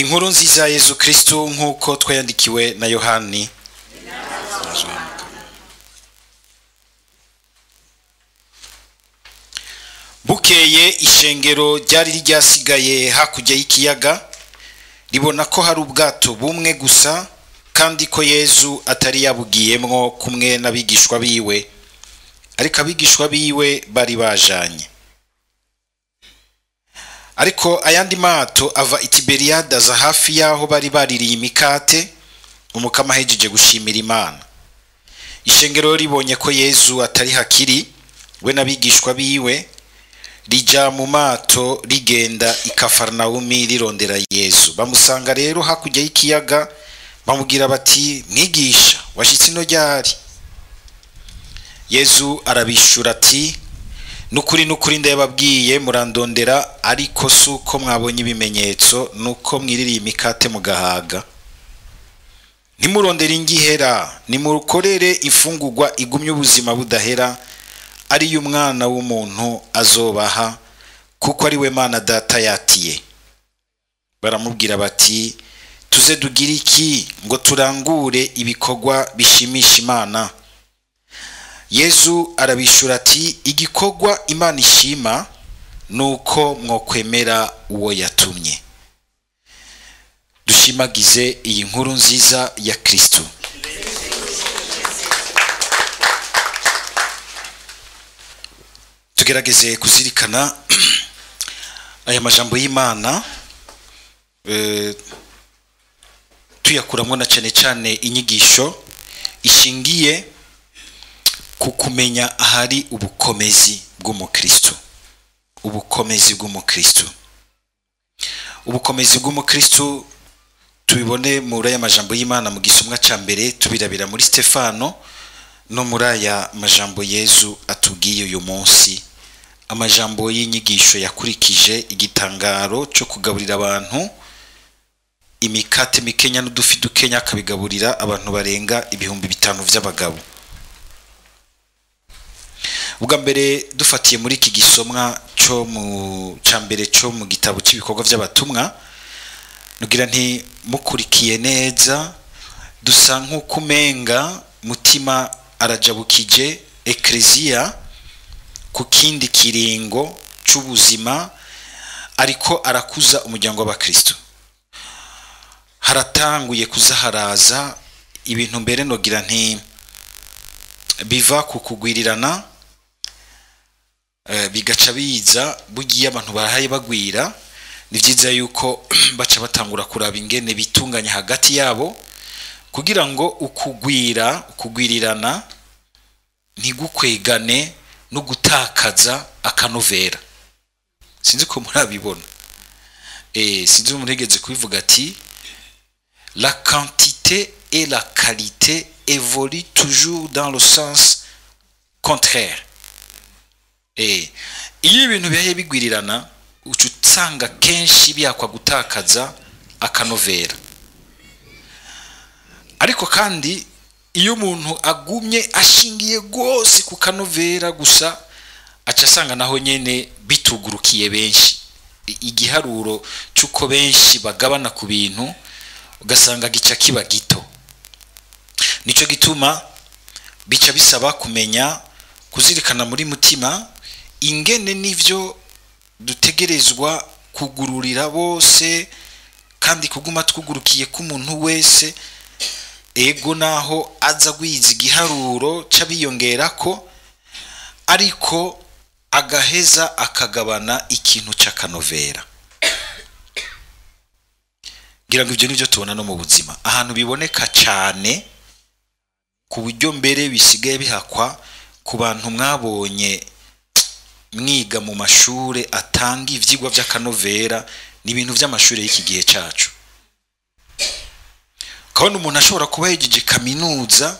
Inkuru nziza ya Yezu Kristo nk'uko twayandikiwe na Yohani. Bukeye ishengero ryari ryasigaye hakurya y'ikiyaga ribona ko hari ubwato bumwe gusa, kandi ko Yezu atari yabugiyemwo kumwe n'abigishwa biwe, ariko abigishwa biwe bari bajanye. Ariko ayandi mato ava i Tiberiyada aza hafi y'aho bari baririye imikate, umukama ahejeje gushimira Imana. Ishengero ribonye ko Yezu atari hakiri, we n'abigishwa biwe, rija mu mato rigenda i Kafarnawumi rirondera Yezu. Bamusanga rero hakurya y'ikiyaga, bamubwira bati: "Mwigisha, washitse ino ryari?" Yezu arabishura ati: "Nukuri nukuri ndababwiye, murandondera ariko suko mwabonye ibimenyetso, nuko mwiririye imikate mugahaga. Ntimurondere ingihera, nimukorere ifungurwa igumye ubuzima budahera, ariyo Umwana w'umuntu azobaha, kuko ari we Mana Data yatiye." Baramubwira bati: "Tuze dugire iki ngo turangure ibikorwa bishimisha Imana?" Yezu arabishura ati: "Igikorwa Imana ishima nuko mwokwemera uwo yatumye." Dushimagize iyi nkuru nziza ya Kristo. Tugerageze kuzirikana aya majambo y'Imana, tuyakuramwo na cane cane inyigisho ishingiye ku kumenya ahari ubukomezi bw'umukristo. Ubukomezi bw'umukristo, ubukomezi bw'umukristo tubibone muri aya majambo y'Imana mu gisomwa ca mbere, tubirabira muri Stefano no muri aya majambo Yezu atubwiye uyu munsi, amajambo y'inyigisho yakurikije igitangaro cyo kugaburira abantu imikate mikenya n'udufi dukenya, akabigaburira abantu barenga 5000 vy'abagabo. Ubwa mbere dufatiye muri iki gisomwa cyo mu ca mbere cyo mu gitabo cy'ibikorwa by'abatumwa, nugira nti mukurikiye neza, dusa nk'ukumenga mutima arajabukije ekleziya ku kindi kiringo c'ubuzima, ariko arakuza umuryango w'abakristo. Haratanguye kuzaharaza ibintu mbere nogira nti biva ku kugwirirana, bigaca biza bugiye abantu barahaye bagwira. Ni vyiza yuko baca batangura kuraba ingene bitunganya hagati yabo, kugira ngo ukugwira, ukugwirirana ntigukwegane no gutakaza akanovera. Sinzi ko murabibona. Sinzi umuntu yigeze kubivuga ati: "La quantité et la qualité évoluent toujours dans le sens contraire." Iyo ibintu bihaye bigwirirana, uca usanga kenshi byakwa gutakaza akanovera. Ariko kandi iyo umuntu agumye ashingiye gose ku kanovera gusa, aca asanga naho nyene bitugurukiye benshi. Igiharuro cy'uko benshi bagabana ku bintu ugasanga gica kiba gito. Nico gituma bica bisaba kumenya kuzirikana muri mutima ingene nivyo dutegerezwa kugururira bose, kandi kuguma twugurukiye ku muntu wese, ego naho aza gwiza igiharuro c'abiyongerako, ariko agaheza akagabana ikintu c'akanovera. Ngira ngo ivyo nivyo tubona no mu buzima, ahantu biboneka cane ku buryo mbere bisigaye bihakwa ku bantu mwabonye mwiga mu mashure atanga ivyigwa vy'akanovera, ni ibintu vy'amashure y'iki gihe cacu. Kabona umuntu ashobora kuba yejeje kaminuza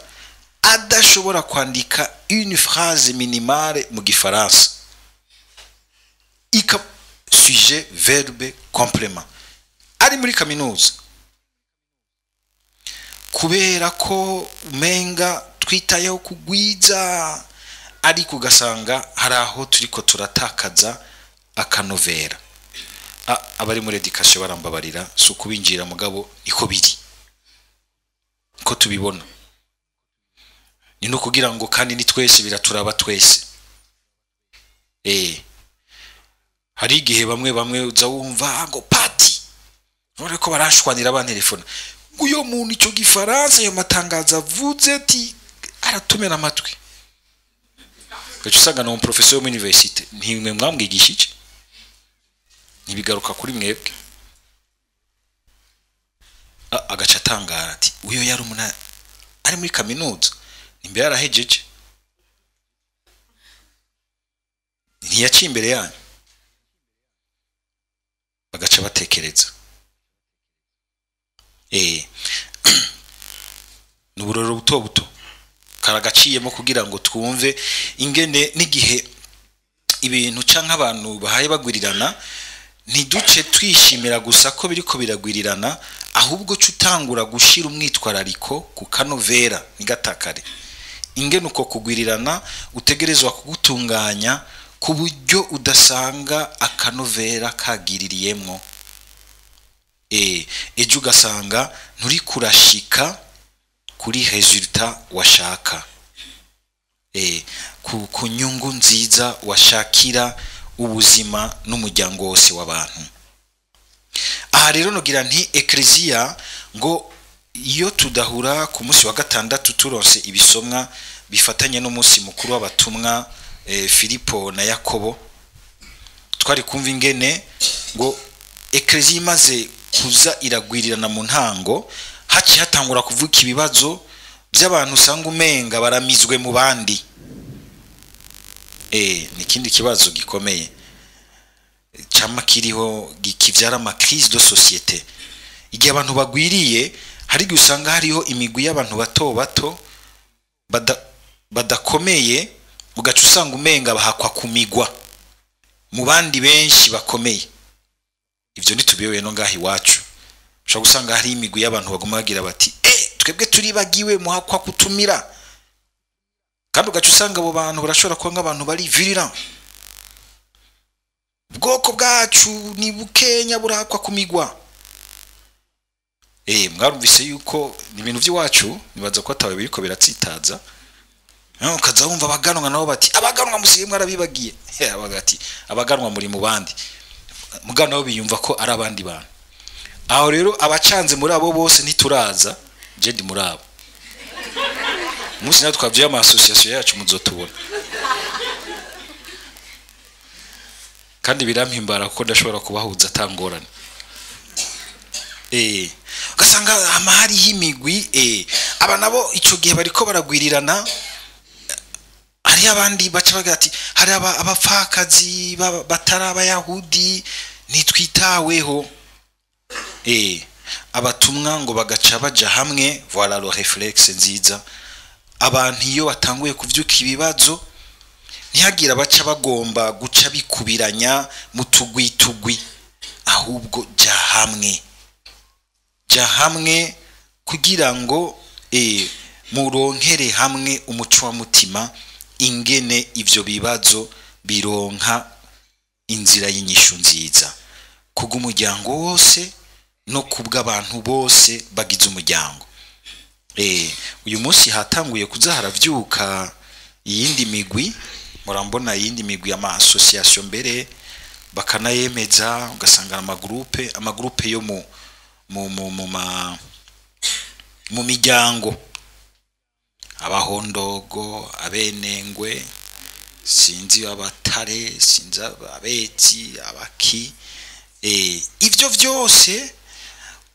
adashobora kwandika une phrase minimale mu gifaransa, ika sujet verbe complément, ari muri kaminuza, kubera ko umenga twitayeho kugwiza, ariko ugasanga hari aho turiko turatakaza akanovera. Abari muri education barambabarira, si ukubinjira mugabo iko biri ko tubibona, ni no kugira ngo kandi ni twese biraturaba twese. Hari igihe bamwe uza wumva ngo pati none ko barashwanira abantelefona, uyo muntu ico gifaransa ayo matangazo avuze ati aratumena amatwi, gaca usanga ni umuprofesseur wo muri université, ntimwe mwamwigishije, ntibigaruka kuri mwebwe. Agaca atangara ati uyo yari umuntu ari muri kaminuza, nimba yarahejeje ntiyaciye imbere yanyu. Bagaca batekereza ni uburoro buto buto karagaciyemo kugira ngo twumve ingene n'igihe ibintu canke abantu bahaye bagwirirana, ntiduce twishimira gusa ko biriko biragwirirana, ahubwo cutangura gushira umwitwarariko ku kanovera ntigatakare. Ingene uko kugwirirana utegerezwa kugutunganya ku buryo udasanga akanovera kagiririyemwo. Ejo ugasanga nturi kurashika kuri resultat washaka, ku nyungu nziza washakira ubuzima n'umuryango wose w'abantu. Aha rero nogira nti Ecclesia ngo iyo tudahura ku munsi wa gatandatu turonse ibisomwa bifatanye n'umunsi mukuru w'abatumwa Filipo na Yakobo, twari kumva ingene ngo Ecclesia imaze kuza iragwirirana mu ntango, haci hatangura kuvuka ibibazo by'abantu usanga umenga baramizwe mu bandi. Ni kindi kibazo gikomeye cama kiriho kivyara ama crise de société. Igihe abantu bagwiriye hari igihe usanga hariho imigwi y'abantu bato bato badakomeye, ugaca usanga umenga bahakwa kumigwa mu bandi benshi bakomeye. Ivyo ntitubiyobewe no ngaha iwacu, ushobora gusanga hari imigwi y'abantu baguma bagira bati twebwe turibagiwe muhakwa kutumira, kandi ugaca usanga abo bantu barashobora kuba nk'abantu bari virulent. Ubwoko bwacu ni bukenya burahakwa kumigwa. Mwarumvise yuko ni ibintu by'iwacu, nibaza ko atawe biriko biratsitaza. Ukaza wumva abaganwa nabo bati abaganwa musiye mwarabibagiye. Abaga ati abaganwa muri mu bandi, mugabo nabo biyumva ko ari abandi bantu. Aho rero abacanze muri abo bose ntituraza, je ndi muri abo. Umunsi natwe twavye ama association yacu muzotubona. Kandi birampimbara kuko ndashobora kubahuza atangorane. Ugasanga amahari y'imigwi, aba nabo ico gihe bariko baragwirirana. Hari abandi baca bagira ati hari abapfakazi batari abayahudi ntitwitaweho. Abatumwa ngo bagaca baja hamwe, voilà le réflexe nziza. Abantu iyo batanguye kuvyuka ibibazo ntihagira baca bagomba guca bikubiranya mu tugwi tugwi, ahubwo ja hamwe, ja hamwe kugira ngo muronkere hamwe umuco wa mutima, ingene ivyo bibazo bironka inzira y'inyishu nziza kubw'umuryango wose no kubw'abantu bose bagize umuryango. Uyu munsi hatanguye kuza haravyuka iyindi migwi, murambona iyindi migwi ama association mbere bakanayemeza, ugasanga amagroupe yo mu mu mu mu ma mu miryango, abahondogo, abenengwe, sinzi abatare, sinzi abetsi, abaki. Ivyo vyose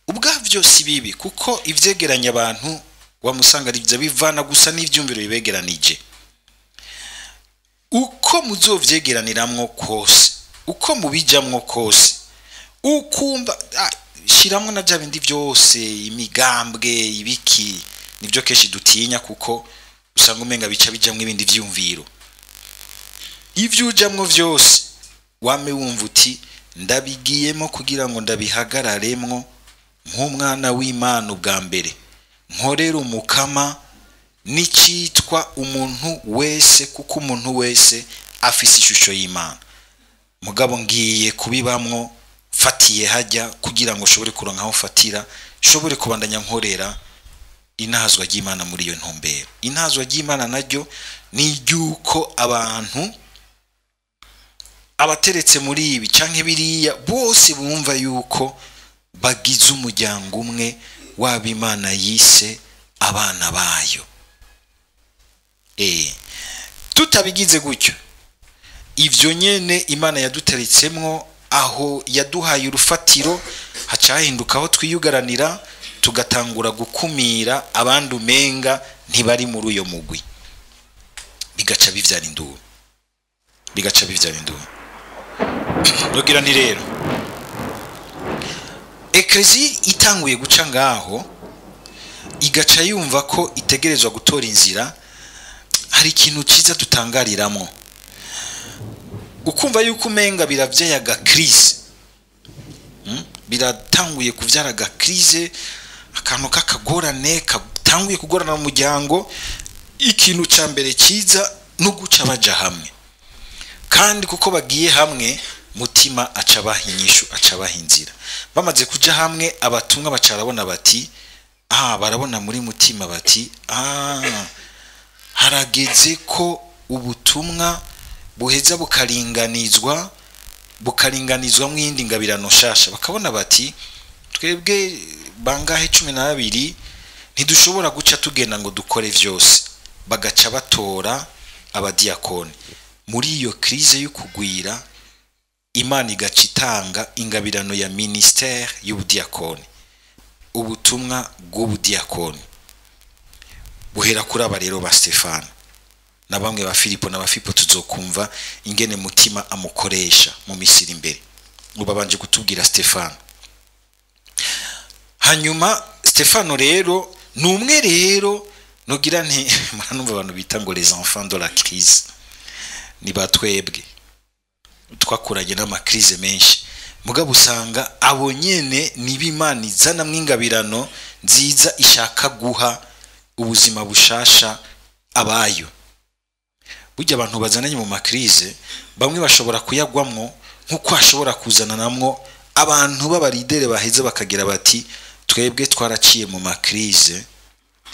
ubwavyo si bibi, kuko ivyegeranya abantu wamusanga ari bivana gusa n'ivyumviro bibegeranije. Uko muzovyegeraniramwo kose, uko mubijamwo kose, ukumva shiramwo na bya bindi byose, imigambwe, ibiki, nivyo kenshi dutinya, kuko usanga umenga bica bijamwo ibindi vyumviro. Ivyo ujamwo vyose wame wumva uti ndabigiyemo kugira ngo ndabihagararemwo nk'umwana w'Imana ubwa mbere, nkorera umukama n'icitwa umuntu wese, kuko umuntu wese afise ishusho y'Imana. Mugabo ngiye kubibamwo Fatiye hajya kugira ngo ushobore kuronka aho ufatira, ushobore kubandanya nkorera inahazwa ry'Imana muri iyo ntumbero. Inahazwa ry'Imana naryo ni iry'uko abantu abateretse muri ibi canke biriya bose bumva yuko bagize umuryango umwe w'ab'Imana yise abana bayo. Tutabigize gutyo, ivyo nyene Imana yaduteretsemwo, aho yaduhaye urufatiro, hacahinduka aho twiyugaranira, tugatangura gukumira abandi umenga ntibari muri uyo mugwi, bigaca bivyara induru, bigaca bivyara induru. Nogira nti rero Eklezia itanguye guca ngaho, igaca yumva ko itegerezwa gutora inzira. Hari ikintu ciza dutangariramwo, ukumva yuko umenga biravyayaga crise, biratanguye kuvyara ga crise, akantu k'akagorane katanguye kugorana mu muryango. Ikintu ca mbere ciza no guca baja hamwe, kandi kuko bagiye hamwe Mutima aca abaha inyishu, aca abaha inzira. Bamaze kuja hamwe, abatumwa baca barabona bati, barabona muri Mutima bati, harageze ko ubutumwa buheza bukaringanizwa, bukaringanizwa mw'indi ngabirano nshasha. Bakabona bati, twebwe bangahe 12 ntidushobora guca tugenda ngo dukore vyose. Bagaca batora abadiakoni. Muri iyo crise y'ukugwira, Imana igaca itanga ingabirano ya ministère y'ubudiakoni. Ubutumwa bw'ubudiakoni buhera kuri aba rero ba Stefano na bamwe ba Filipo na ba Filipo, tuzokumva ingene Mutima amukoresha mu misiri imbere. Ubabanje kutubwira Stefano. Hanyuma Stefano rero ni umwe rero nugira nti muranumva abantu bita ngo les enfants de la crise, ni batwebwe twakuranye n'amakrize menshi, mugabo usanga abo nyene niba Imana izana mwingabirano nziza ishaka guha ubuzima bushasha abayo. Burya abantu bazananye mu makrize, bamwe bashobora kuyagwamwo nkuko ashobora kuzana namwo abantu b'abaridere baheze bakagira bati twebwe twaraciye mu makrize,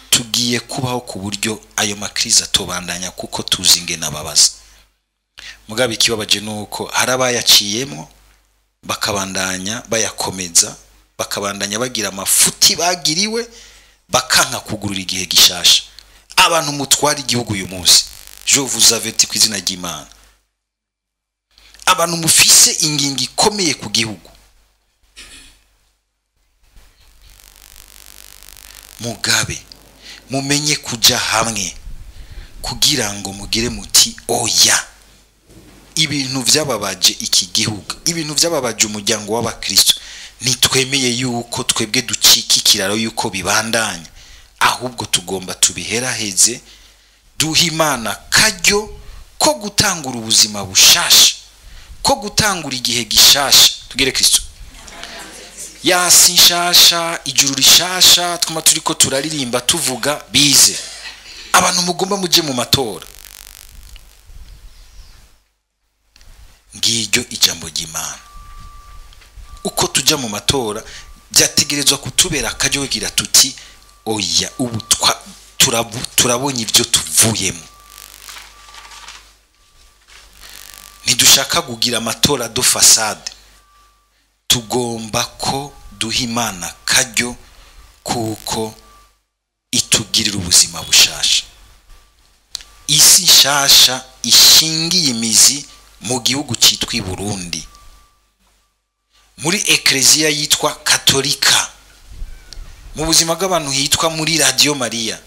tugiye kubaho ku buryo ayo makrize atobandanya kuko tuzi ingene ababaza. Mugabo ikibabaje nuko hari abayaciyemwo bakabandanya bayakomeza, bakabandanya bagira amafuti bagiriwe, bakanka kugurura igihe gishasha. Abantu mutwara igihugu uyu munsi, je vous avertis ku izina ry'Imana, abantu mufise ingingo ikomeye ku gihugu, mugabe mumenye kuja hamwe kugira ngo mugire muti oya, ibintu vyababaje iki gihugu, ibintu vyababaje umuryango w'abakristo, nitwemeye yuko twebwe ducika ikiraro yuko bibandanya, ahubwo tugomba tubiheraheze, duha Imana karyo ko gutangura ubuzima bushasha, ko gutangura igihe gishasha. Tugire Kristo yasi nshasha, ijuru rishasha, twuma turiko turaririmba tuvuga bize. Abantu mugomba muje mu matora, ngiryo ijambo ry'Imana. Uko tuja mu matora byategerezwa kutubera akaryo kugira tuti oya, ubu turabonye ibyo tuvuyemo. Ntidushaka kugira amatora do façade, tugomba ko duha Imana karyo kuko itugirira ubuzima bushasha, isi nshasha ishingiye imizi mu gihugu cyitwa i Burundi, muri eklezia yitwa Katolika, mu buzima bw'abantu hitwa muri Radio Maria.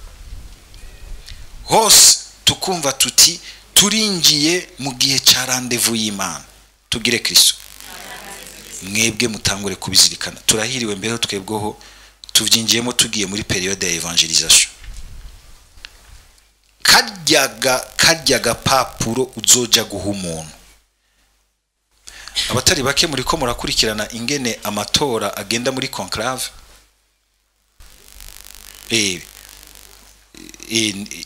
Hose tukumva tuti turinjiye mu gihe ca rendez-vous y'Imana. Tugire Kristo mwebwe mutangure kubizirikana. Turahiriwe mbere twebweho tuvyinjiyemo tugiye muri periode ya evangelisation. Karya gapapuro uzoja guha umuntu. Abatari bake muri ko murakurikirana ingene amatora agenda muri conclave.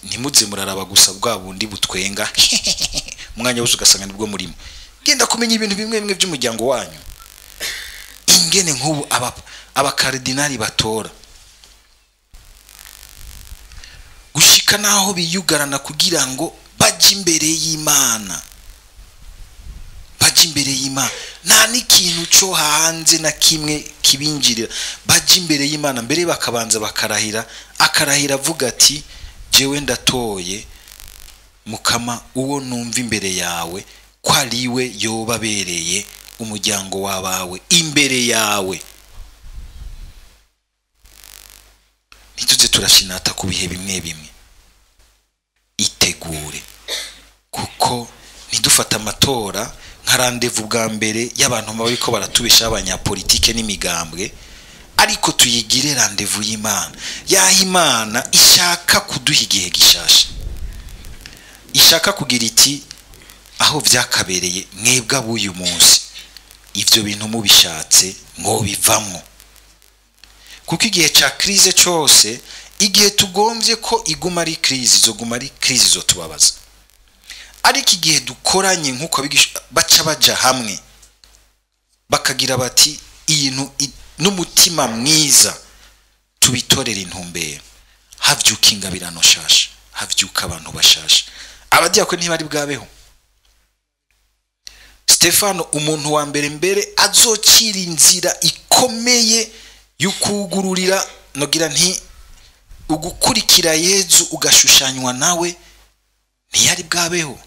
Ntimuze muraraba gusa bwa bundi butwenga umwanya wose ugasanga nibwo murimo. Genda kumenya ibintu bimwe bimwe by'umuryango wanyu. Ingene nk'ubu abakardinali batora gushika naho biyugarana kugira ngo baje imbere y'Imana, baje imbere y'Imana, nta n'ikintu cyo hanze na kimwe kibinjirira, baje imbere y'Imana mbere bakabanza bakarahira. Akarahira avuga ati jewe ndatoye Mukama uwo numva imbere yawe ko ariwe yobabereye umuryango wabawe imbere yawe. Ntituze turashinata ku bihe bimwe bimwe, itegure, kuko ntidufate amatora nka rendez-vous bwa mbere y'abantu bariko baratubesha abanyapolitike n'imigambwe, ariko tuyigire rendez-vous y'Imana, yaho Imana ishaka kuduha igihe gishasha, ishaka kugira iti aho vyakabereye mwebwe ab'uyu munsi ivyo bintu mubishatse mwobivamwo. Kuko igihe ca crise cose, igihe tugomvye ko iguma ari crise, izoguma ari crise izotubabaza. Ariko igihe dukoranye nk'uko abigisha baca baja hamwe bakagira bati iyi n'umutima mwiza tubitorera intumbero, havyuka ingabirano shasha, havyuka abantu bashasha. Abadiyakoni ntibari bwabeho. Stefano umuntu wa mbere mbere azocira inzira ikomeye y'ukugururira, nogira nti ugukurikira Yezu ugashushanywa nawe, ntiyari bwabeho.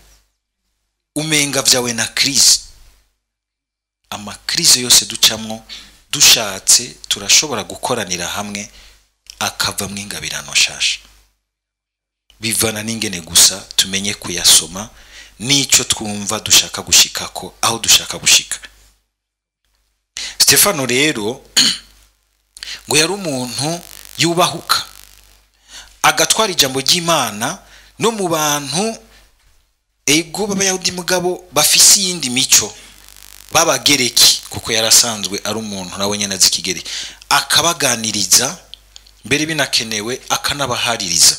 Umenga vyawe na crise, amakrise yose ducamwo dushatse turashobora gukoranira hamwe akavamwo ingabirano shasha. Bivana n'ingene gusa tumenye kuyasoma n'ico twumva dushaka gushikako, aho dushaka gushika. Stefano rero ngo yari umuntu yubahuka, agatwara ijambo ry'Imana no mu bantu ego b'Abayahudi mugabo bafise iyindi mico b'Abagereki, kuko yarasanzwe ari umuntu nawe nyene azi ikigereki, akabaganiriza mbere binakenewe akanabahaririza,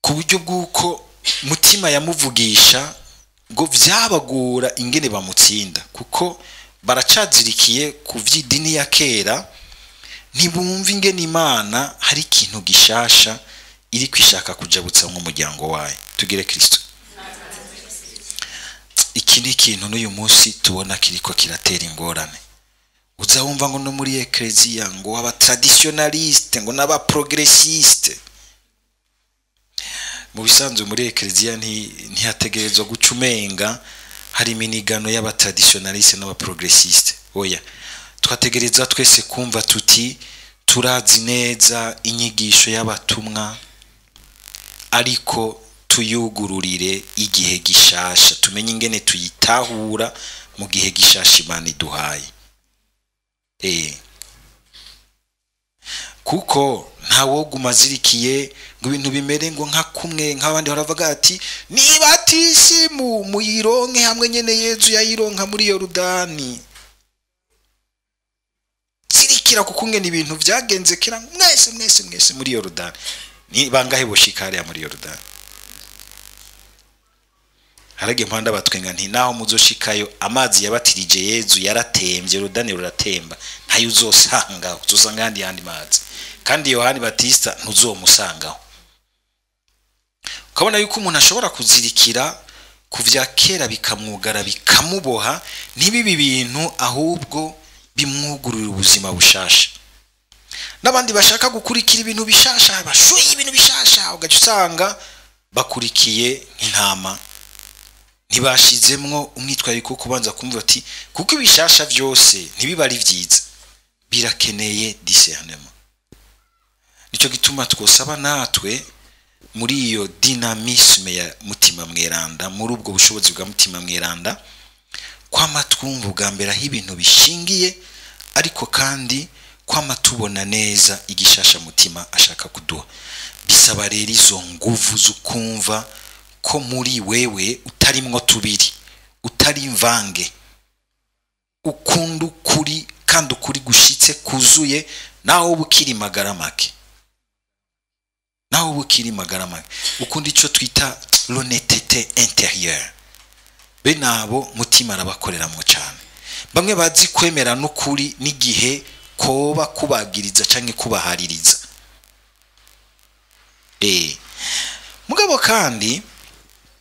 ku buryo bw'uko mutima yamuvugisha ngo vyabagora ingene bamutsinda, kuko baracazirikiye ku vy'idini ya kera, ntibumva ingene Imana hari ikintu gishasha iri kwishaka kujabutsa nk'umuryango wayo. Tugire Kristo. Iki ni ikintu n'uyu munsi tubona kiriko kiratera ingorane. Uza wumva ngo no muri ecclesia ngo aba traditionaliste ngo n'aba progressiste. Mu bisanzwe muri ecclesia ntihategerezwa guca umenga hari iminigano y'aba traditionaliste n'aba progressiste. Oya, twategereza twese kumva tuti turazi neza inyigisho y'abatumwa, ariko tuyugururire igihe gishasha, tumenye ingene tuyitahura mu gihe gishasha Imana iduhaye. Kuko ntawoguma azirikiye ngo ibintu bimere ngo nka kumwe nk'abandi baravuga ati niba atisimu muyironke hamwe nyene Yezu yayironka muri Yorodani. Zirikira kuko ngene ibintu vyagenze kera mwese mwese mwese muri Yorodani. Ni bangahe boshika hariya muri Yorodani? Harage mpanda batwenga nti naho muzoshikayo amazi yabatirije Yezu yaratemvye, Yorodani ruratemba, ntayo uzosanga, uzosanga yandi yandi mazi. Kandi Yohani Batista ntuzomusangaho. Ukabona yuko umuntu ashobora kuzirikira ku vya kera bikamwugara bikamuboha, ntibibi bintu ahubwo bimwugururira ubuzima bushasha. N'abandi bashaka gukurikira ibintu bishasha, bashuye ibintu bishasha, ugaca usanga bakurikiye nk'intama, ntibashizemwo umwitwariko kubanza kumva ati kuko ibishasha vyose ntibiba ari vyiza, birakeneye discernement. Nico gituma twosaba natwe muri iyo dynamisme ya mutima mweranda, muri ubwo bushobozi bwa mutima mweranda, kwama twumva ubwa mbere aho ibintu bishingiye, ariko kandi kwama tubona neza igishasha mutima ashaka kuduha. Bisaba rero izo nguvu zukumva ko muri wewe utarimwo tubiri, utari imvange, ukunda ukuri kandi ukuri gushitse kuzuye, naho ubukiri magara make, naho ubukiri magara make, ukunda ico twita l'honnêteté intérieure. Be nabo mutima arabakoreramwo cane. Bamwe bazi kwemera n'ukuri n'igihe koba kubagiriza canke kubahaririza. Mugabo kandi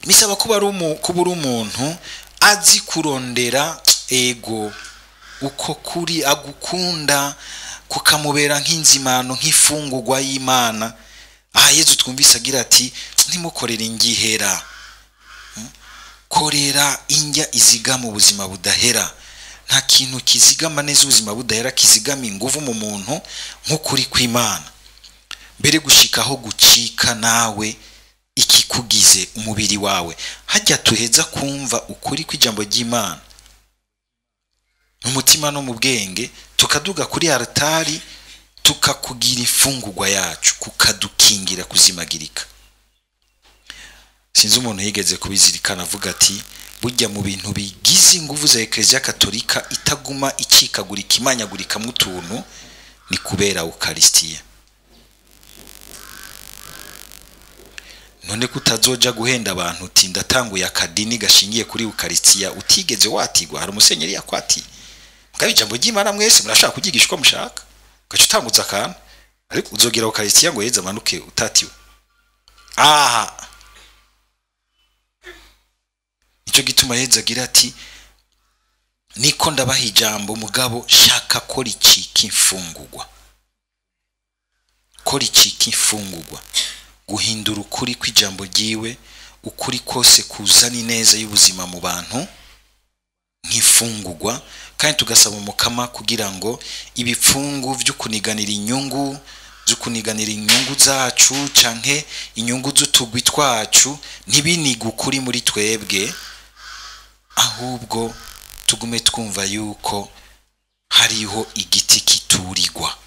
bisaba kuba uri umuntu azi kurondera ego uko kuri, agukunda kukamubera nk'inzimano, nk'ifungurwa y'Imana. Aha Yezu twumvise agira ati ntimukorere ingihera, korera indya izigama ubuzima budahera. Nta kintu kizigama neza ubuzima budahera, kizigama inguvu mu muntu nk'ukuri kw'Imana, mbere gushikaho gucika nawe ikikugize umubiri wawe. Hajya tuheza kumva ukuri kw'ijambo ry'Imana mu mutima no mu bwenge, tukaduga kuri altari tukakugira imfungurwa yacu, kukadukingira kuzimagirika. Sinzi umuntu yigeze kubizirikana avuga ati burya mu bintu bigize inguvu za Eklezia Katolika itaguma icikagurika imanyagurika mu tuntu ni kubera Eucharistia. None kutazoja guhenda abantu uti ndatanguye akadini gashingiye kuri Eucharistia utigeze watigwa, hari umusenyeri yakwatiye. Mugabo ijambo ry'Imana mwese murashaka kuryigishwa mushaka, ugaca utangutsa akantu, ariko uzogira Eucharistia ngo yeze amanuke utatiwe. Aha nico gituma Yezu agira ati niko ndabaha ijambo, mugabo shaka ko ricika imfungurwa, ko ricika imfungurwa. Guhindura ukuri kw'ijambo ryiwe, ukuri kose kuzana ineza y'ubuzima mu bantu nk'imfungurwa, kandi tugasaba umukama kugira ngo ibipfungu byo kuniganira inyungu, byo kuniganira inyungu zacu canke inyungu z'utugwi twacu ntibinige ukuri muri twebwe, ahubwo tugume twumva yuko hariho igiti kiturirwa,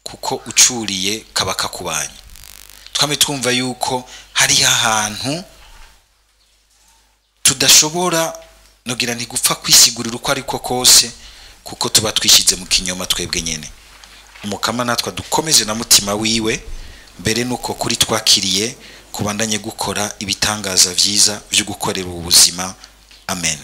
kuko ucuriye kaba kakubanye. Twame twumva yuko hariho ahantu tudashobora nogira ntigupfa kwisigurira uko ariko kose, kuko tuba twishize mu kinyoma twebwe nyene. Umukama natwe dukomeze na mutima wiwe, mbere nuko kuri twakiriye kubandanye gukora ibitangaza vyiza byo gukorera ubuzima. Amen.